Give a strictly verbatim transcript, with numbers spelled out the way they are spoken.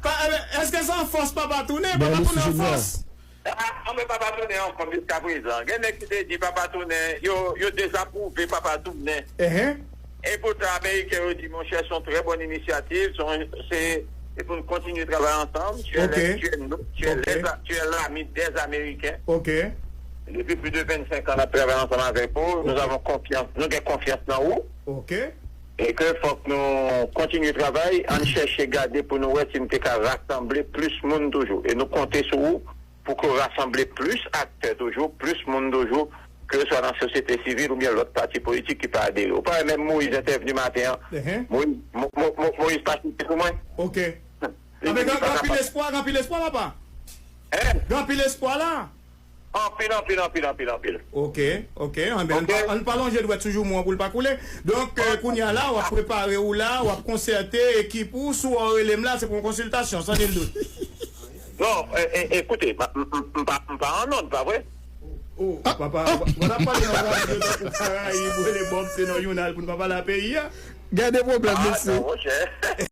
Pa- eh, Èske se an fòs papa tounen? Papa tounen an fòs? Ah, non, men papa tounen an fòs jiska prezan. Gen nèg ki te di papa tounen, yo, yo dezapwouve papa tounen. Ehe. E poutan, Ameriken yo di, monchè, se yon trè bòn inisyativ, se yon- se se pou nou kontinye travay ansanm. Tu es, tu es, tu es, tu es l'ami des Américains. Depi plis de vennsenk an, n ap travay ansanm avèk ou. Nou avon konfyans, nou gen konfyans nan ou. E ke fòk nou kontinye travay, ann chèche gade pou nou wè si nou te ka rasanble plis moun toujou. E nou konte sou ou pou ke w rasanble plis aktè toujou, plis moun toujou, ke swa nan sosyete sivil oubyen lòt pati politik ki pa adere. Ou pa wè menm Moyiz entèvni maten an? Moyiz, Mo- Mo- Mo- Moyiz pa site pou mwen. Ok. Anben, gen anpil espwa, gen anpil espwa, papa. Gen anpil espwa la. Anpil, anpil, anpil, anpil, anpil. Ok, ok. Anben, ann pa- ann pa lonje dwèt sou joumou an pou l pa koule. Donk, euh, kounye a la, w ap prepare ou la, w ap konsète ekip ou, si w rele m la, se pou yon konsiltasyon, san nil dout. Non, e, e, ekoute, m, m, m, m pa, m pa an nòd, pa vre? Oh, papa, w ap pale nan radyo tankou Karayib, rele Bòb, se nan jounal pou n pa pale a peyi a. Gade pwoblèm, mesye. Ah, non, monchè.